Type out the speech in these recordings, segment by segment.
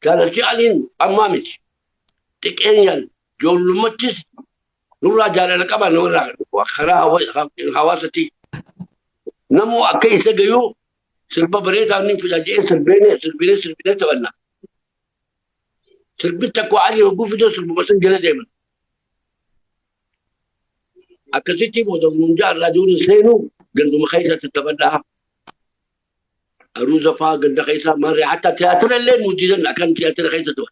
Jaalalchi Aliin ammaa miti. Xiqqeenyaan ijoollummattis nurraa jaalala qaba nurraa karaa hawaasatti. Namuu akka isa gayuu sirba bareedaa ni fida jedhee sirbeenee sirbinee sirbinee taphanna. Sirbi tokko Ali hogguu fidee sirbuma san jala deeman. Akkasitti booda munjaa raadiyoon seenu ganduma keessa tattaphadhaa. Aruuza fa'aa ganda keessa marree hatta tiyaatira illee nu didan akkan tiyaatira keessa ture.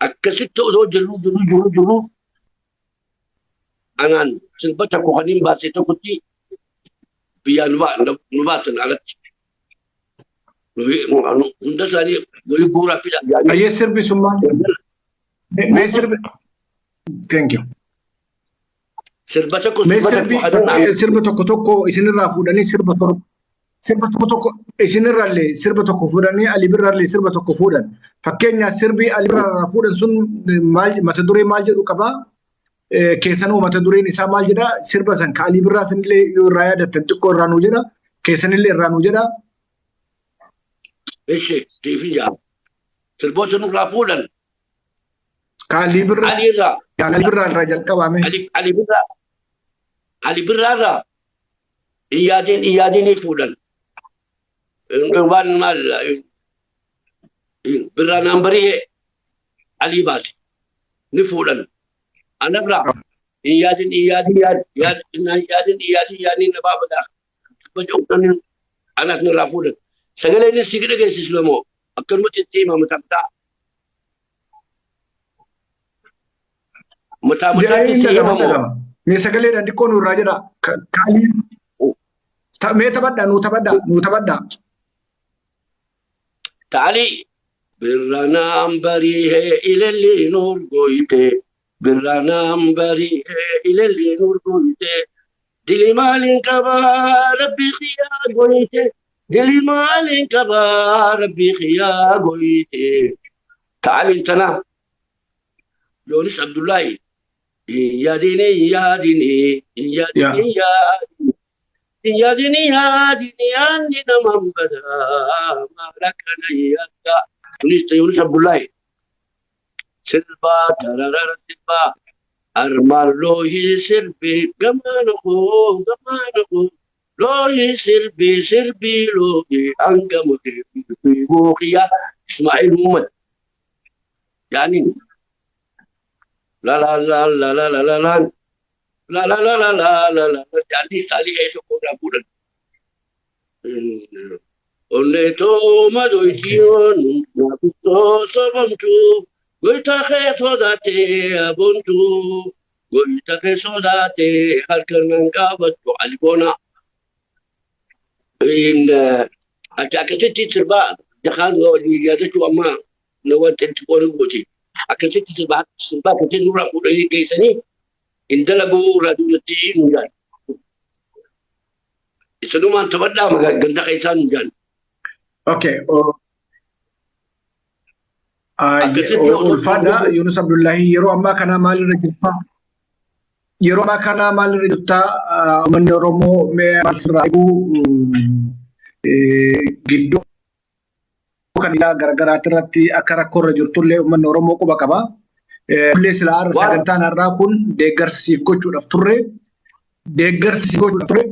Akkasitti odoo jirru jirru jirru jirru anaan sirba tokko kan hin baase tokkotti biyyaa nu baasan alatti. Hunda isaanii walii guuraa fida. Ayyee sirbi sun maal? Mee sirbi. Thank you. Sirba tokko Mee sirba sirbi tokko kan sirba tokko tokko isinirraa fuudhanii sirba torba sirba tokko tokko isinirraallee sirba tokko fuudhanii Ali Birraallee sirba tokko fuudhan. Fakkeenyaaf sirbi Ali Birraarraa fuudhan sun maal mata duree maal jedhu qabaa? Keessanuu mata dureen isaa maal jedha? Sirba san ka Ali Birraa sanillee yoo irraa yaadattan xiqqoo irraa nuu jedha. Keessanillee irraa nuu jedha. Ishi siifin jaa. Sirboota nurraa fuudhan. Ka Ali Birraa Ali irraa Ali Birraa irraa jalqabame. Ali Ali Birraa Ali Birraa irraa hin yaadin fuudhan. Waan maal birraa naan bari'ee Ali baase ni fuudhan. Anarraa hin yaadin hin yaadin hin yaadin hin yaadin yaadin na baafadaa. Anas nurraa fuudhan. Sagaleen si dhageessisu moo akkanumatti itti hima mataa mataa. Mataa mataatti si hima moo. Mee sagaleedhaan xiqqoo nurraa jedha. Ka Ali mee taphadhaa nuu taphadhaa nuu taphadhaa. Ta'ali birranaan bari'ee ililli nuur goyte birranaan bari'ee ililli nuur goyte dili maaliin qabaa rabbi xiyyaa goyte dili maaliin qabaa rabbi xiyyaa goyte. Ta'aliin tana Yoonis Abdullaahi hin yaadini hin yaadini hin yaadini hin yaadini hin yaadini yaadini yaadni namaan badaa maal akkana yaadda. Kunis Yoonis Abdullaahi sirbaa dararara sirbaa armaan loohii sirbi gamaana koo gamaana koo loohii sirbi sirbi loohii hangama kee booqiyaa Ismaa'il Muhammad yaani la la la la la la la la la la la la la la la yaani saalii ee tokko irraa fuudhan. Onnetoo madoytiyoon naafisoo sobomtuu goyta kee sodaatee abontuu goyta kee sodaatee harka nan qabattu Ali Boona. Akkasitti sirbaa jahaan yaadachuu amma wanti itti qoonu gooti. Akkasitti sirbaa sirbaa akkasitti nurraa fuudhanii geessanii hin dalaguu raadiyoonatti nu jaan. Isinumaan taphadhaa ganda keessaa nu jaan. Okay. Ulfaadha Yunus Abdullahi yeroo ammaa kana maalirra jirtaa? Yeroo ammaa kana maalirra jirtaa? Uummanni Oromoo mee maal sirraa eeguu gidduu kan garagaraati irratti akka rakkoo irra jirtullee uummanni Oromoo quba qaba. Illee silaa har'a sagantaan har'aa kun deeggarsiif gochuudhaaf turre. Deeggarsiif gochuudhaaf turre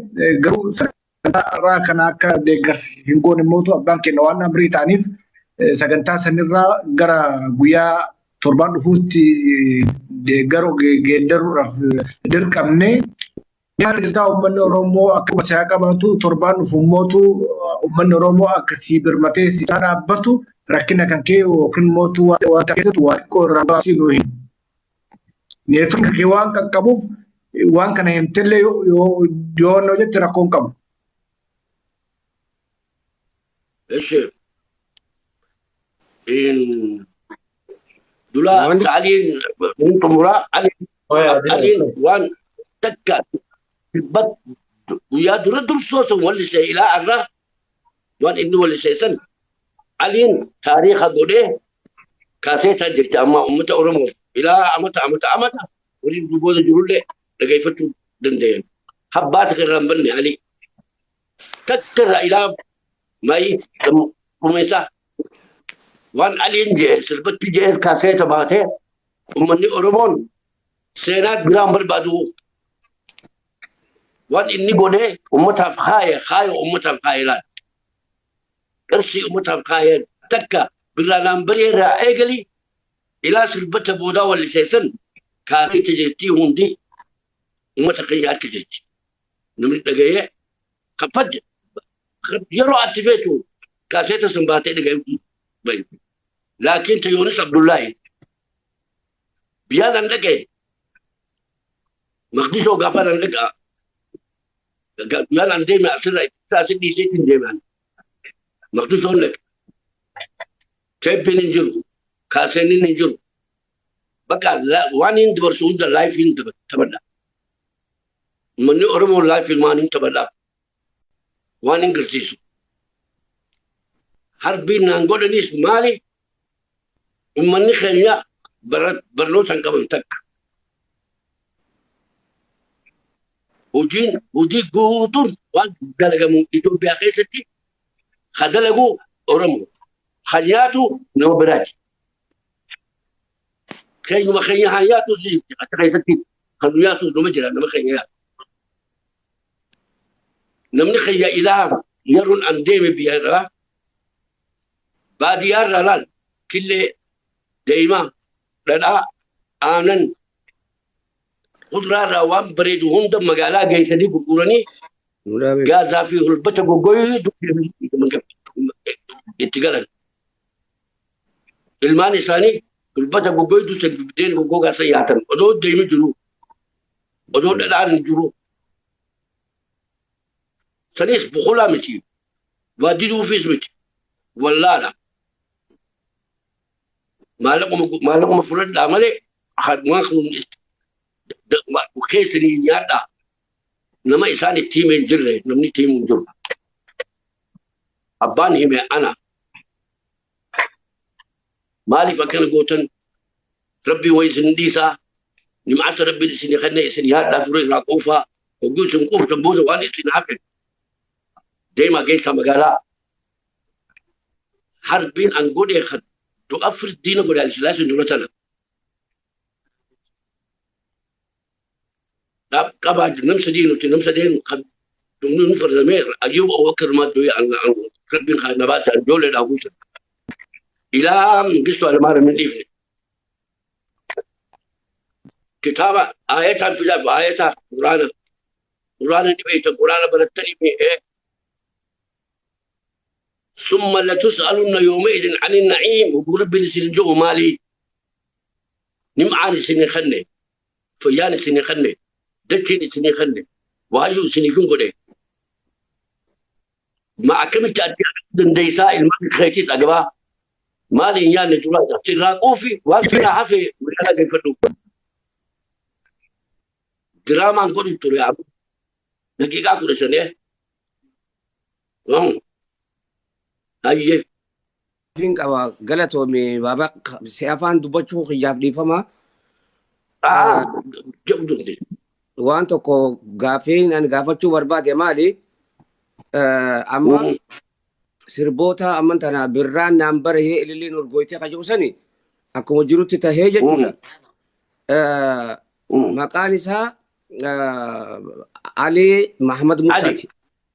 garuu sagantaa har'aa kana akka deeggarsiif hin goone immoo abbaan keenya waan amrii ta'aniif sagantaa sanirraa gara guyyaa torbaan dhufuutti deeggaruu geeddaruudhaaf dirqamne. Yaada jirtaa uummanni Oromoo akka siyaa qabaatu torbaan dhufu immootu uummanni Oromoo akka sii birmatee si dhaabbatu rakkina kan kee yookiin mootu waan keessattu waa xiqqoo irraa baasii nu himu. Neetuun kee waan qaqqabuuf waan kana himtellee yoo yoo jette rakkoo hin qabu. Eshi. Dula ta'aliin xumuraa Aliin waan takka guyyaa dura dursoo sun wallisee ilaa irraa waan inni wallisee san Aliin taariika godhee kaaseetaa jirti amma uummata Oromoof ilaa amata amata amata waliin duuboota jirullee dhageeffachuu danda'an. Habbaata irraa hin banne Ali. Takka irraa ilaa Mayi dhumisaa waan Aliin jedhe sirbatti jedhe kaaseeta baatee uummanni Oromoon seenaa biraan barbaadu. Waan inni godhee uummataaf kaaye kaaye uummataaf kaaye laal. Qarshii uummataaf kaaye takka birraanaan barii irraa eegali ilaa sirbata boodaa walliseessan kaaseeta jirtii hundi uummata keenya harka jirti. Namni dhagayee kan fadde yeroo ati feetu kaaseeta sun baatee dhagayuu bayu. Laakiin ta Yoonis Abdullaahi biyyaan an dhagaye Maqdishoo gaafaan an dhagaa guyyaan an deeme asirra asi dhiiseetiin deeman. Maqdishoon dhaqe. Teeppiin hin jiru. Kaaseenin hin jiru. Bakka waan hin dabarsu hunda laayifii hin taphadha. Uummanni Oromoo laayifii waan hin taphadha. Waan hin garsiisu. Harbiin naan godhanis maali? Uummanni keenya barnoota hin qaban takka. Hojiin hojii guutuun waan dalagamu Itoophiyaa keessatti ha dalagu Oromoo. Ha nyaatu nama biraati. Keenyuma keenya haa nyaatus ni jirti. Achi keessatti kan nu nyaatus nama jira nama keenya nyaatu. Namni keenya ilaa yeroon an deeme biyya irraa baadiyyaa irraa laal killee deemaa dhadhaa aanan kuduraa irraa waan bareedu hunda magaalaa geessanii gurguranii gaazaa fi hulbata goggoyuu itti galan. Ilmaan isaanii hulbata goggoytuu san biddeen goggogaa san nyaatan odoo deemi jiru odoo dhadhaan hin jiru. Sanis bukulaa miti waa diduufis miti wallaala. Maallaquma fudhadhaa malee waan kun keessanii nyaadhaa. Nama isaan itti hime hin jirre namni itti himu hin jiru. Abbaan hime ana. Maaliif akkana gootan? Rabbi wayi isin dhiisaa. Nim'aasa rabbiin isin kenne isin yaadhaa ture irraa quufaa. Hogguu isin quuftan booda waan isin hafe. Deemaa geessaa magaalaa. Harbiin an godhe du'a firdiina godhe Alisilaasiin dura tana. Qabaa nam sadii nuti nam sadeen kan dumni faradamee Ayyuub Abubakar madduu rabbiin kan nabaata ijoollee dhaabuusan. Ilaa Mangistuu Hayilamaariyaam hin dhiifne. Kitaaba aayataan fidaaf aayataa quraana quraana ni beektan quraana barattanii mi'ee. Summa latus'alunna yawma'idin 'ani na'iim hogguu rabbiin isin jiru maali? Nim'aan isin kenne, fayyaan isin kenne, dachiin isin kenne, waayyuu isiniif hin godhe. Ma akkamitti ati dandeessaa ilmaan keetis agabaa maali hin nyaanne duraa ati irraa quufi waan sirraa hafe magaalaa geeffadhu. Diraamaan godhu ture daqiiqaa 15. Hayyee. Gaaffiin qaba galatoomi baaba si afaan dubbachuu kiyyaaf dhiifama. Jedhu dubbi. Waan tokko gaaffiin ani gaafachuu barbaade maali? Amma sirboota amman tana birraan naan barahee ililliin urgooytee kan jiru sani akkuma jirutti tahee jechuudha. Maqaan isaa Alii Mahamad Musaati.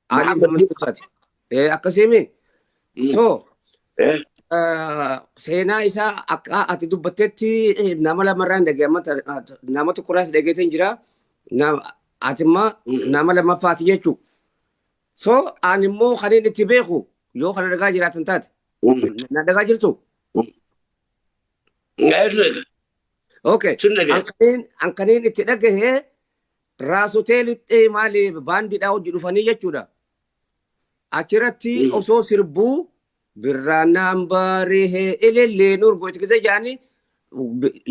Ali Mahamad Musaati. Akkasiimi. So seenaa isaa akka ati dubbattetti nama lamarraa hin dhagee amma nama tokkorraas dhageeteen jira. Ati immoo nama lammaffaati jechuudha. So ani immoo kan inni itti beeku yoo kana dhagaa jiraatan taate. Na dhagaa jirtu? Okay. An kanneen itti dhagahee raasoteelitti maali baandiidhaa hojii dhufanii jechuudha. Achirratti osoo sirbuu birraanaan barihee ililleen urgootti gisee jedhanii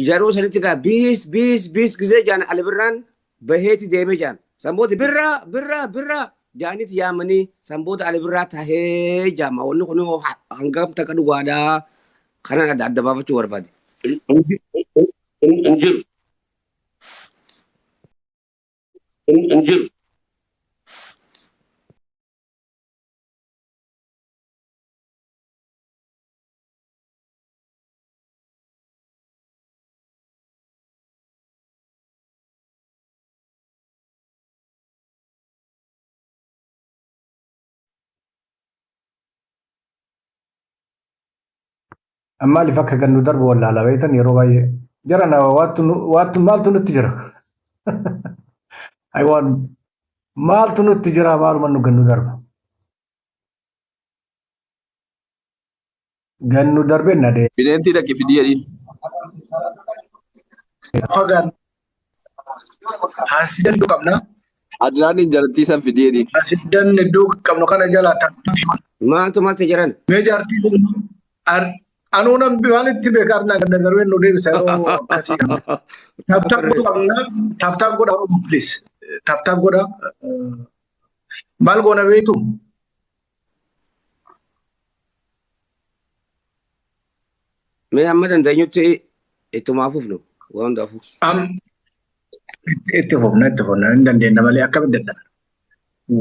yeroo sanitti gaa biis biis biis gisee jedhan Ali Birraan baheeti deemee jedhan. Sanboota birraa birraa birraa jedhaniiti yaamanii sanboota Ali Birraa tahee jaama. Wanni kun hangam takka dhugaadhaa kanan adda adda baafachuu barbaade. Hin jiru. Hin jiru. Maaliif akka gannu darbu wallaalaa beektan yeroo baay'ee. Jara na waattu maaltu nutti jira? Ayiwaan maaltu nutti jira maaluma nu gannu darba? Gannu darbee na dee. Bineentii dhaqi fidii jedhiin. Fagaan. Haasidan iddoo qabna. Adnaan jalattii san fidii jedhiin. Haasidan iddoo qabnu kana jala Maaltu maaltu jiran? Mee jaartii anuu nan maalitti beeka arnaa ganna darbee nu deebisa yeroo akkasii qabna. Taaptaap godhu qabna. Taaptaap godha Oromoo please. Taaptaap godha. Maal goona beektu? Mee amma dandeenyutti ittumaa fufnu waan hundaafuu. Itti fufna itti fufna hin dandeenya malee akkamitti dadhabna.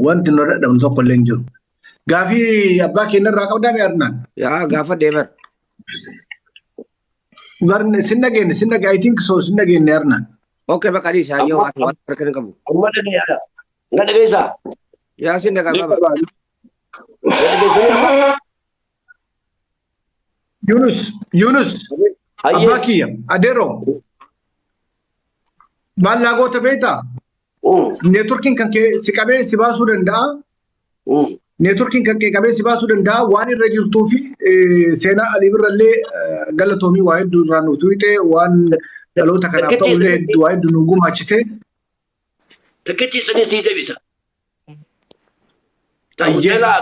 Wanti nu dadhabnu tokko illee hin jiru. Gaafii abbaa keenya irraa qabdaa mee Arnaan? Yaa gaafa deemer. Barne sin dhageenye sin dhageenye I think so sin dhageenye Arnaan. Okay bakka dhiisaa yoo waan harka hin qabu. Amma dhagee na dhageessaa. Yaa sin dhagaa baba. Yunus Yunus abbaa kiyya adeero maal naa goota beektaa? Neetworkiin kan kee si qabee si baasuu danda'a. Neetworkiin kan kee qabee si baasuu danda'a waan irra jirtuu fi seenaa Alii Birrallee galatoomii waa hedduu irraa nu tuqxe waan dhaloota kanaaf ta'ullee hedduu waa hedduu nu gumaachite. Takkichi sanii sii deebisa. Jalaa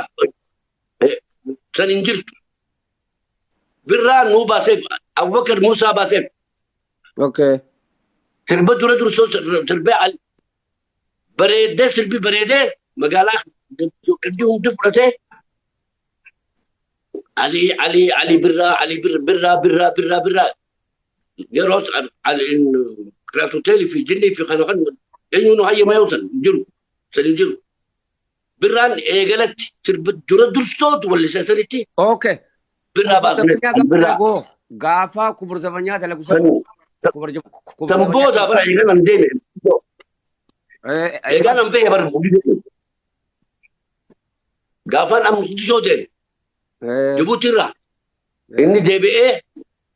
san hin jirtu. Birraa nuu baaseef Abubakar Musaa baaseef. Okay. Sirba dura dursoo sirbee bareedee sirbi bareedee magaalaa gandi hundi fudhatee Ali Ali Ali Birraa Ali Birraa Birraa Birraa Birraa yeroo Kiraas Hoteelii fi Jinnii fi kana kan eenyuun hayyama yoo san jiru san hin jiru. Birraan eegalatti sirba dura dursootu wallisee sanitti. Okay. Birraa baasne Birraa. Gaafa kubur zamanyaa dalagu san. San booda bara eegalan deeme. Eegalan bahe bara gaafaan amma guddisoo deeme. Jibuutirraa inni deebi'ee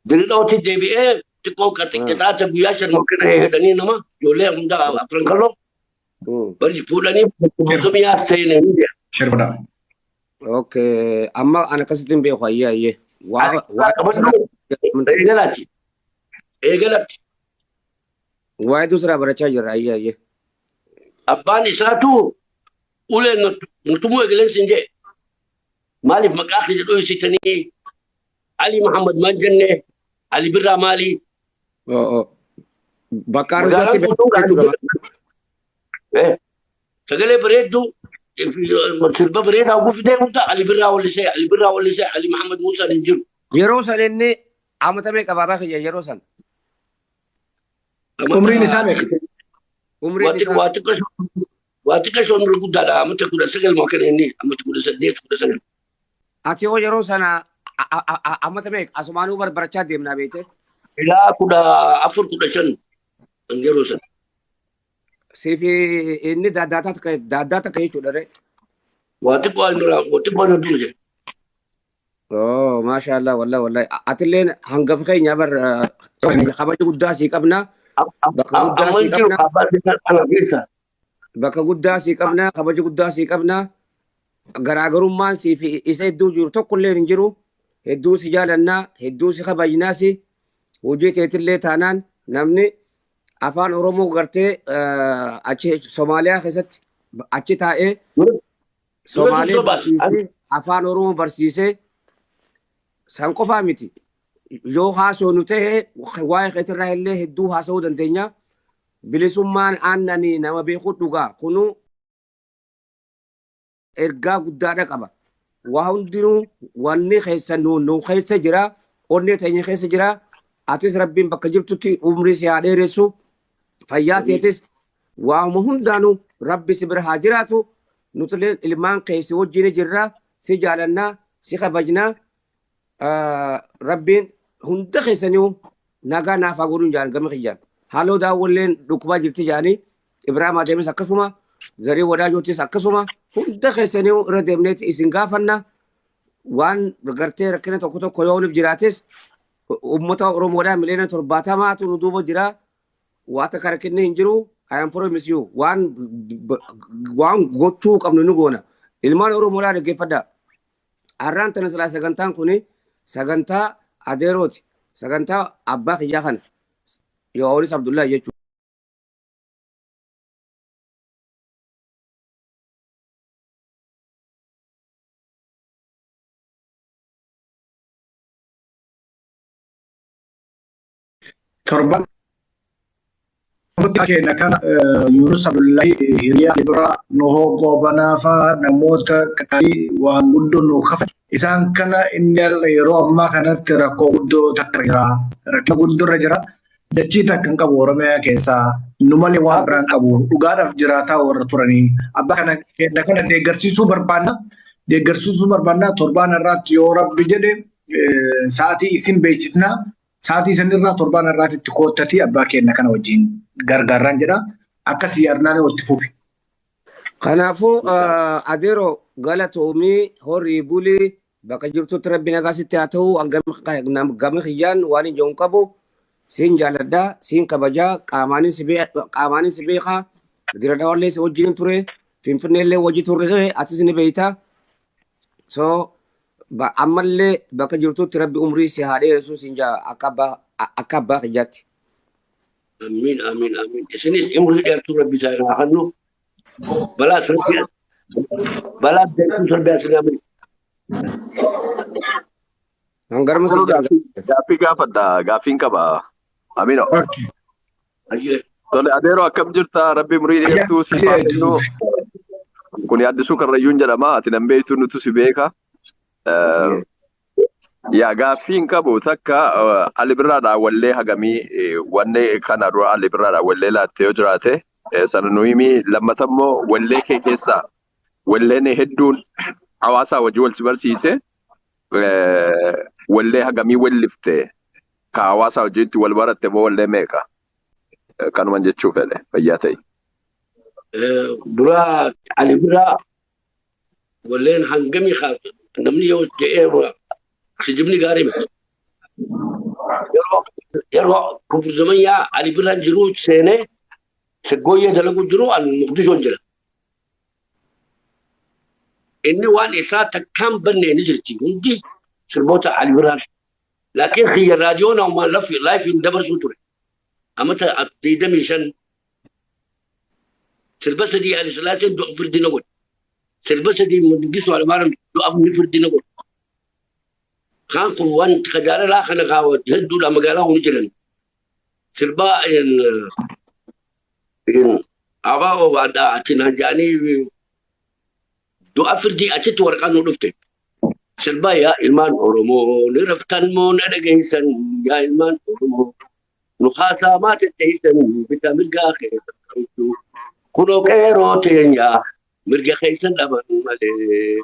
Dirridhootti deebi'ee xiqqoo qixxaata guyyaa shan hokkina hedhanii nama ijoollee hunda afran kalloo bari fuudhanii bosomiyyaa seenanii. Okay amma ana akkasitti hin beeku ayyee ayyee. Waa eegalatti eegalatti. Waa hedduu sirraa barachaa jirra ayyee ayyee. Abbaan isaatu ulee nutumuu eegaleen sin jee. Maaliif maqaa kiyya dho'isitanii Ali Muhammad maal jennee Ali Birraa maali? Bakka argaatti sagalee bareedduu sirba bareedaa oguu fidee hunda Ali Birraa wallisee Ali Birraa wallisee Ali Muhammad Muusaan hin jiru. Yeroo san inni amata meeqa baabaa kiyya yeroo san? Umriin isaa meeqa? Umriin isaa. Waa xiqqaa umrii guddaadha amata 19 moo kana inni amata 18 19. Ati hoo yeroo sana amata meeqa asumaanuu barbarachaa deemnaa beekte? Ilaa 14 15 yeroo sana. Siif inni daaddaa takka jechuudha ree. Waa xiqqoo irraa waa xiqqoo na dura jedhe. Oh maashaallah wallahi wallahi atilleen hangafa keenya bar kabaja guddaa sii qabna. Bakka guddaa sii qabna. Bakka guddaa sii qabna kabaja guddaa sii qabna. Garaagarummaan sii fi isa hedduu jiru tokkollee hin jiru. Hedduu si jaalannaa hedduu si kabajnaas hojii teetillee taanaan namni afaan Oromoo gartee achi Somaaliyaa keessatti achi taa'ee Somaalee barsiisee afaan Oromoo barsiisee san qofaa miti. Yoo haasofnu ta'e waa'ee keetirraa illee hedduu haasa'uu dandeenya. Bilisummaan aannanii nama beeku dhugaa kunuu ergaa guddaadha qaba. Waa hundinuu wanni keessa nu keessa jira onnee teenya keessa jira. Atis rabbiin bakka jirtutti umrii si haa dheeressu. Fayyaa teetis waa'uma hundaanuu rabbi si bira haa jiraatu. Nutillee ilmaan keessi wajjin jirra. Si jaalannaa, si kabajnaa. Rabbiin hunda keessaniu nagaa naaf haa godhuun jaan gama kiyyaan. Haaloo daawwalleen dhukkubaa jirti jaanii Ibraahim Adeemis akkasuma Zarii Wadaajootis akkasuma hunda keessaniu irra deemneeti isin gaafanna. Waan gartee rakkina tokko tokko yoo nuuf jiraates Uummata Oromoodhaa miliyoona 70tu nu duuba jira. Waa takka rakkinni hin jiru. I am promise you waan gochuu qabnu nu goona. Ilmaan Oromoodhaa, dhaggeeffadhaa. Har'aan tana silaa sagantaan kuni sagantaa adeerooti. Sagantaa abbaa kiyyaa kana. Yohaannis Abdullahi jechuudha. Torban keenya kana Yunus Abdullahi hiriyaa bira Nuhoo Goobanaa fa'aa namoota qaqaalii waan guddoo nu kafan. Isaan kana inni yeroo ammaa kanatti rakkoo guddoo takka jira. Rakkoo guddoo irra jira. Dachii takka hin qabu Oromiyaa keessaa. Nu malee waan biraan qabu. Dhugaadhaaf jiraataa warra turanii. Abbaa kana keenya kana deeggarsiisuu barbaanna. Deeggarsiisuu barbaanna. Torbaan irraatti yoo Rabbi jedhe sa'aatii isin beeksifna. Sa'aatii sanirraa torbaan irraatti koottatii abbaa keenya kana wajjin gargaarraan jedha. Akkasii arnaan itti fufi. Kanaafuu adeeroo, galatoomii, horii bulii, bakka jirtutti Rabbi nagaa sitti haa ta'u. Gama kiyyaan waan hin jiru qabu. Siin jaaladhaa, siin kabajaa, qaamaanis si beekaa, dira dhawallee si wajjin ture, Finfinneellee wajji turre, atis ni beeyta. So ammallee bakka jirtutti Rabbi umrii si haa dheeressu siin jaa akka abbaa kiyyaatti. Amiin, amiin, amiin. Isinis umrii dheertuu Rabbi isaa irraa hannu. Balaa sirbii balaa dheertuu sirbii asinaa. Hangarma si jaa. Gaaffii gaafadha. Gaaffiin qaba. Amino. Ayyee. Tole adeeroo, akkam jirta? Rabbi umurii dheertuu siif haa kennu. Kuni Addisuu Karrayyuun jedhama. Ati nan beektu, nutu si beeka. Yaa, gaaffiin qabu takka, Ali Birraadhaan wallee hagamii wanne kana dura Ali Birraadhaan wallee laattee yoo jiraate sana nu himi. Lammata immoo wallee kee keessaa walleen hedduun hawaasaa wajji wal si barsiise, wallee hagamii wellifte, ka hawaasaa wajjitti wal baratte moo wallee meeqa? Kanuman jechuu fedhe, fayyaa ta'e. Dura Ali Birraa walleen hangamii namni yoo jedhee kijibni gaarii miti. Yeroo kufur zamanyaa Ali Birraan jiru seenee seggooyyee dalagu jiru, an Muqdishoon jira. Inni waan isaa takkaan banne ni jirti hundi sirboota Ali Birraan. Laakiin xiyya raadiyoon ammaa live hin dabarsuu ture. Amata 25 sirba sadii Ali Silaaseen du'a firdina godhe. Sirba sadii Mangistu Hayilamaariyaam du'a ni firdina godhe. Kaan kun waan jaalalaa kana kaawwatu hedduudha, magaalaa kun jiran. Sirba abaa achi naan jedhanii du'a firdii achitti waraqaan nu dhufte. Sirba "Yaa ilmaan Oromoo, ni raftan moo na dhageessan? Yaa ilmaan Oromoo, nu haasaa maa tetteessan? Bitaa mirgaa keessa qabdu kunoo qeeroo teenya mirga keessan dhaban malee.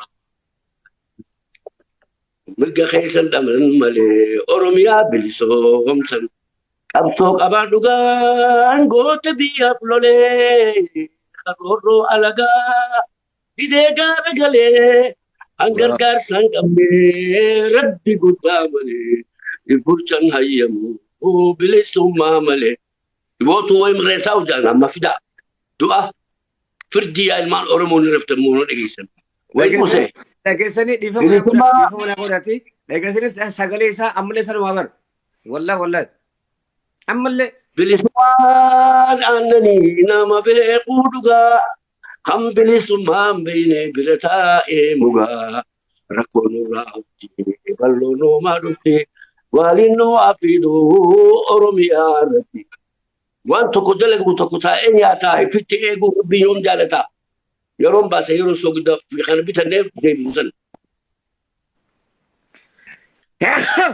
Mirga keessan dhaban malee Oromiyaa bilisoomsan. Qabsoo qabaa dhugaan goota biyyaaf lolee karoorroo alagaa didee gaara galee an gargaarsa hin qabne Rabbi guddaa malee bulchan hayyamu bilisummaa malee. Dhibootu wayim reessaa hojjaan amma fidaa du'a firdii, yaa ilmaan Oromoo, ni raftan moo na dhageessan? Wayi qusee. Dhageessanii, dhiifama na godhati. Dhageessanii sagalee isaa ammallee sanumaa bar. Wallah, wallah. Ammallee. Bilisummaan aannanii nama beekuu dhugaa. Kan bilisummaan beekne bira taa'ee mugaa. Rakkoo nurraa hafti, bal'oo nuumaa dhufti. Waaliin nu hafiduu Oromiyaa irratti. Waan tokko dalagu tokko taa'ee nyaataa ifitti eeguu Rabbiin yoom jaalataa? Yeroon baase yeroo soogidda kana bitannee deebisu sana.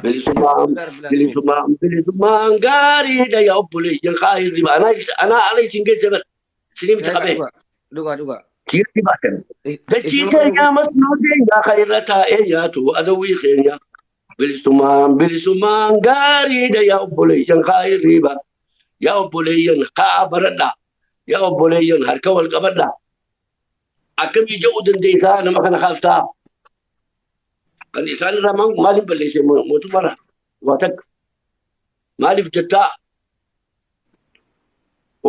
Bilisummaan, bilisummaan, bilisummaan gaariidha yaa obboleeyyan kaayirri anaa ala isin geesse bara. Isinii miti qabee. Dhugaa, dhugaa. Sitti baatan. Dachii keenya masnoo keenya kan irra taa'ee nyaatu adawwii keenya. Bilisummaan, bilisummaan gaariidha yaa obboleeyyan kaayirri. Yaa obboleeyyan, kaa'aa baradhaa. Yaa obboleeyyan, harka wal qabadhaa. Akkamii jedhuu dandeessaa nama kana kaaftaa? Kan isaan irraa maaliif balleesse mootummaarraa? Waa takka. Maaliif jettaa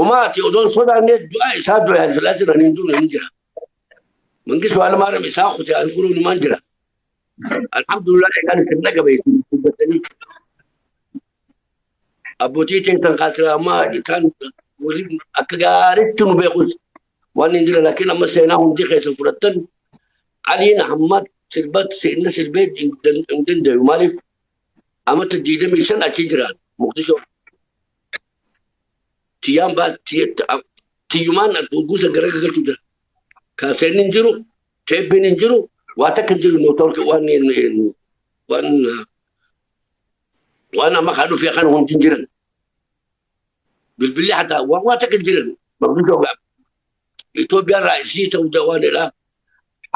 umaati odoon sodaannee du'a isaa du'a Haayile Sillaaseen ani hin duune hin jira. Mangistuu Hayilemaariyaam isaa kute ani kunuu nimaan jira. Alhamdulillah egaan isin dhagabe dubbattanii. Abbootii teessan kaasiraa ammaa isaan waliin akka gaariitti nu beekus waan hin jira laakiin amma seenaa hundi keessan fudhattan Aliin Ahmad sirbat inni sirbee hin danda'u maaliif amata 25 achi jiraan Moqdishoo. Tiyyaan baa tiyyumaan guusan gara galchu jira. Kaaseen hin jiru, teebbiin hin jiru, waa takka hin jiru mootorki waan waan waan amma kaa dhufee kan hundi hin jiran. Bilbilli hataa waan waa takka hin jiran. Moqdishoo Itoophiyaan raa'isii ta'uu waanidha.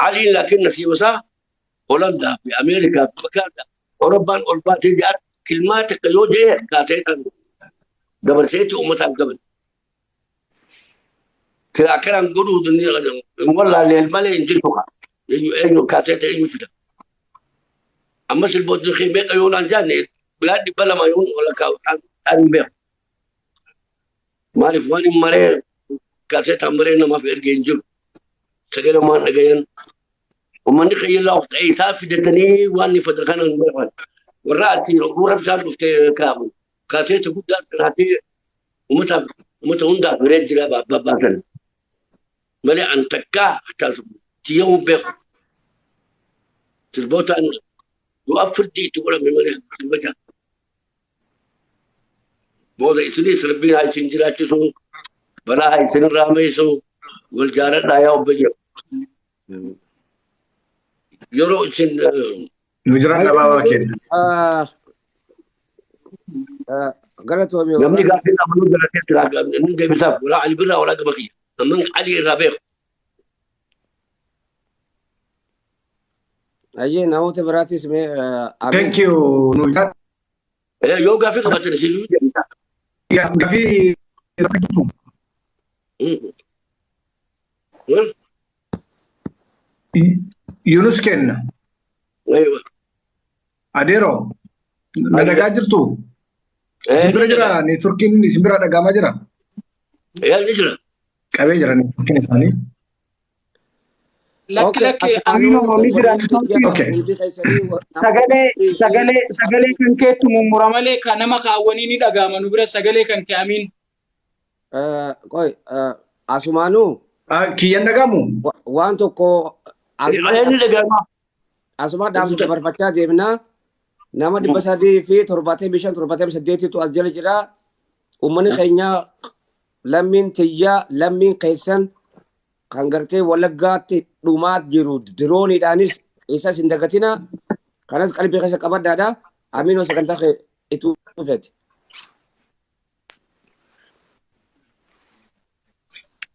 Aliin laakiin nasiiba isaa Holandaa fi Ameerikaa fi bakka Awurooppaan ol baatee jaar kilmaa takka yoo jedhe kaasee kan dabarseeti uummataaf gaban. Sila akkanaan godhuu wallaalee malee hin jirtu kaa. Eenyu eenyu kaasee ta'e eenyu fida. Amma sirbootni kee meeqa yoo naan jaanne bilaa 200 yoon walakkaa ta'an hin beeku. Maaliif waan hin maree kaasee ta'an maree namaaf ergee hin jiru. Sagalee waan dhagayan. Uummanni qayyallaa of ta'e isaa fidatanii waan inni fada kana hin beekan. Warra ati warra bishaan dhuftee kaabu. Kaaseeti guddaa sanaatee uummataaf uummata hundaaf hiree jira babbaasan. Malee an takkaa tiyyamuu beeku. Sirbootaan du'a firdii itti godhame malee sirba jaa. Booda isinis rabbiin haa isin jiraachisu. Balaa haa isin irraa meessu. Wal jaaladhaa yaa obbo jedhu. Yeroo isin Nu jiran dhabaabaa kenna. Galatoomii. Namni gaaffii amanuu jalatee jira inni deebisaaf walaa Ali Birraa walaa gama kiyya. Amman Ali irraa beeku. Ayyee namoota biraatis mee Thank you. Nu jiran. Yoo gaaffii qabaatan isin deebisa. Gaaffii Yunus kenna. Adeero, na dhagaa jirtu? Isin bira jira neetworkiin isin bira dhagaama jira? Ni jira. Qabee jira neetworkiin isaanii. Lakki lakki Amiin ni jira. Sagalee sagalee sagalee kan keettu mummura malee kan nama kaawwanii ni dhagaama nu bira sagalee kan kee Amiin. Qoy asumaanuu. Kiyyan dhagaamu? Waan tokko asuma dhaamsa dabarfachaa deemnaa. Nama 375 78tu as jala jira. Uummanni keenya lammiin tiyyaa lammiin keessan kan gartee Wallaggaatti dhumaa jiru dirooniidhaanis isas hin dagatina. Kanas qalbii keessa qabadhaadha. Amiinoo sagantaa kee itti dhufeeti.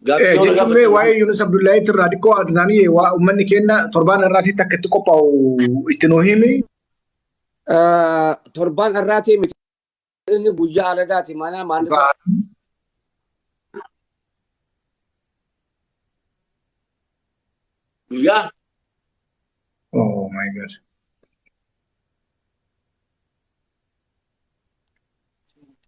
Jechuun mee waa'ee Yunus Abdullahi irraa xiqqoo Adnaanii uummanni keenya torbaan irraatitti akka itti qophaa'u itti nuu himi. Torbaan irraatii miti inni guyyaa alagaati mana maal Guyyaa. Oh my God.